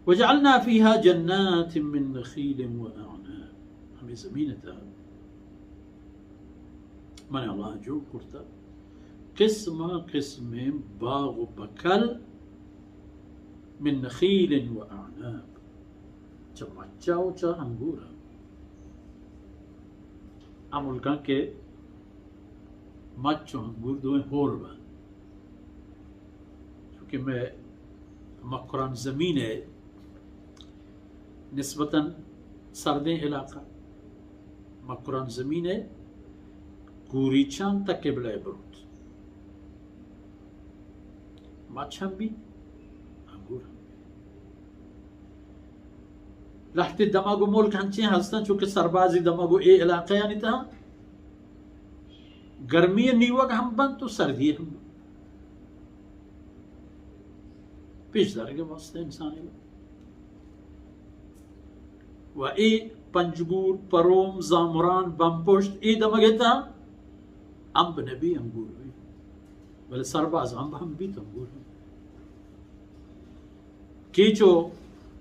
وجعلنا فيها جنات من نخيل وأعناب۔ ہمے زمین ءِ تہا من اللہ جوڑ کرتا قسم قسم باغ و بکل، من نخيل وأعناب، چہ مچا و چہ انگورا۔ آ ملکاں کہ مچ و انگور دوئیں ہور بنت۔ چونکہ مئے مکران زمین ہے، نسبتاً سردیں علاقہ، مکران زمین ہے، کوریچان تا قبلہ بروت۔ مچ ہم بیت، انگور ہم بیت۔ لہتے دمگ و ملک ہنچیں ہستن، چونکہ سربازی دمگ و اے علاقہ یعنی تہا گرمی نیوگ ہم بنت و سردی ہم بنت۔ پیش دارگ واسطہ انسانی و اے پنجگور، پروم، زامران، بمپشت، اے دمگ تہا امب نبی، انگور بی، بلے سرباز امب ہم بیت، انگور ہم۔ کیچو،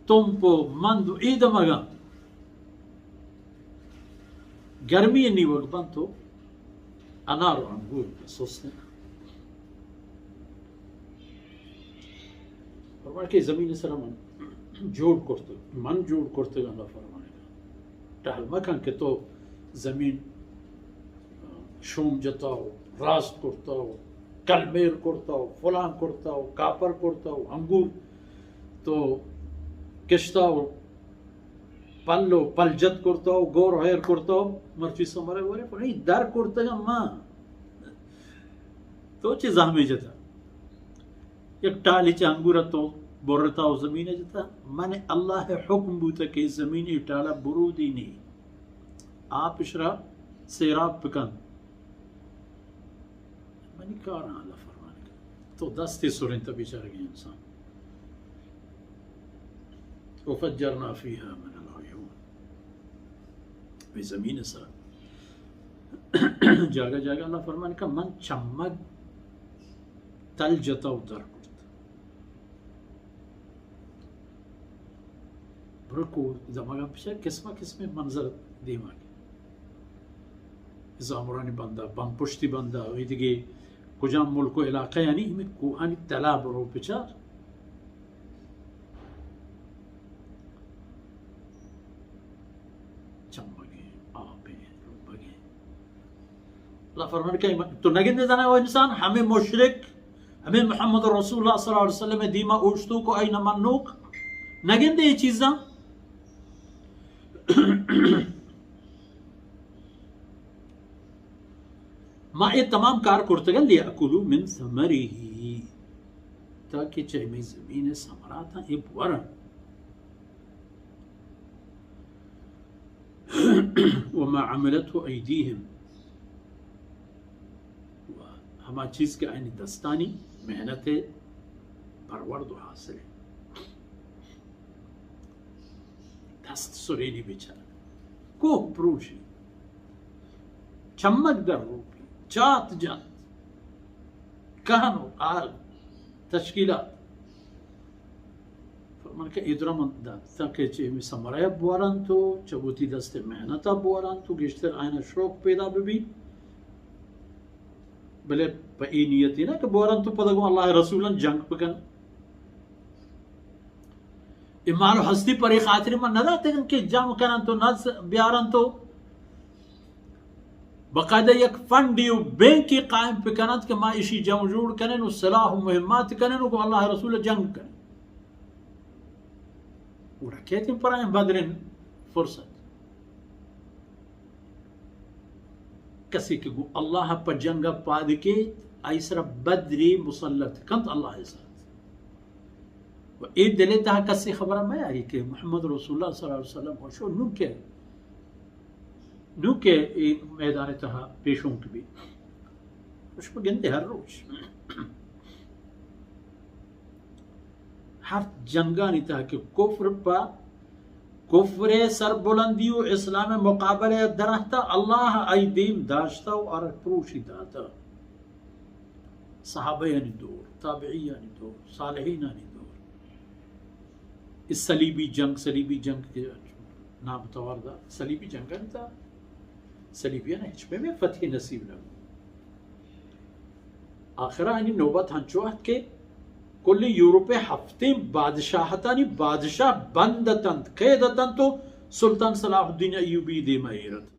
تمپ و مند و اے دمگاں گرمی نیوگ بنت و انار و انگور سست انت۔ فرمان کہ زمین سر من جوڑ کرتگ، من جوڑ کرتگ، اللہ فرمائے۔ ٹہل مکن کہ تو زمین شوم جتا و راست کرتا و کلمیر کرتا و فلان کرتا و کاپر کرتا و انگور تو کشتا و پل و پلجت کرتا و گور و ہیر کرتا و مرچی سمرے ورے، پر ای در کرتگا ما۔ تو چی زحمی جتا؟ یک ٹالی چہ انگور تو برتا و زمین جتا۔ من اللہ حکم بوتا کہ زمینی ٹالا برودی نی۔ آپ اشرا سیراب بکن۔ منی کار اللہ فرمان کن۔ تو دستی سرین تا بیچارگی انسان۔ وفجرنا فيها من العيون۔ بے زمین سر جاگہ جاگہ اللہ فرمان کن من چمگ تل جتا و در کرت۔ برو کو دمگا پچا قسم قسم منظر دیما کے۔ زامرانی بندہ، بمپشتی بندہ، اے دگہ کجام ملک و علاقہ یعنی ہمیں کوہانی تلا برو پچا۔ چمگیں، آپیں، روبگیں۔ اللہ فرمان کہ تو نگندے زانا او انسان، ہمیں مشرک، ہمیں محمد رسول اللہ صلی اللہ علیہ وسلم دیما اوشتو کو آئی نہ منوک، نگندے یہ چیزاں۔ ما اے تمام کار کرتگا، لیأکلوا من ثمره، تاکہ چہ ہمیں زمین ثمراتاں اے بورن۔ وما عملته أيديهم، و ہما چیز کہ آیانی دستانی محنت پرورد و حاصل ہے۔ دست سرینی بیچارہ، کوہ پروشی، چمک در روپی، چات جنت، کہن و آل تشکیلات۔ فرمان کہ اے درا من دات، تاکہ چہ ہمے ثمرہ بورنت و چہ وتی دست محنت بورنت و گیشتر آیانا شوق پیدا ببی۔ بلے پہ اے نیتی نہ کہ بورنت و پدا گوں اللہ رسولان جنگ بکن۔ اے مال و ہستی پر اے خاطر من نداتگن کہ جمع کننت و نز بیارنت و باقاعدہ یک فنڈی و بینکی قائم بکننت کہ ما اشی جمع جوڑ کنن و سلاح و مہمات کنن و گوں اللہ رسول جنگ کنن۔ گڑا کیت پرائیں بدرین فرصت۔ کسی کہ گوں اللہ پہ جنگ پاد کیت، آئی سرا بدری مسلط کنت اللہ سرا۔ و اے دل تہا کسی خبر میاری کہ محمد رسول اللہ صلی اللہ علیہ وسلم و شو نو کہ، نو کہ اے میدان تہا پیشونک بی۔ شما گندے ہر روچ، ہر جنگانی تہا کہ کفر پہ کفر سربلندی و اسلام مقابلہ درہتا، اللہ آئی دیم داشتا و آرا پروشی داتا۔ صحابہ یعنی دور، تابعی یعنی دور، صالحین یعنی دور۔ اے صلیبی جنگ، صلیبی جنگ کہ نام توار دا، صلیبی جنگ انت، صلیبیاں ہچ پہ میں فتح نصیب نہ بو۔ آخر آنی نوبت ہنچو ات کہ کل یورپ ہفتیں بادشاہتانی بادشاہ بند اتنت، قید اتنت و سلطان صلاح الدین ایوبی دیما ایرت۔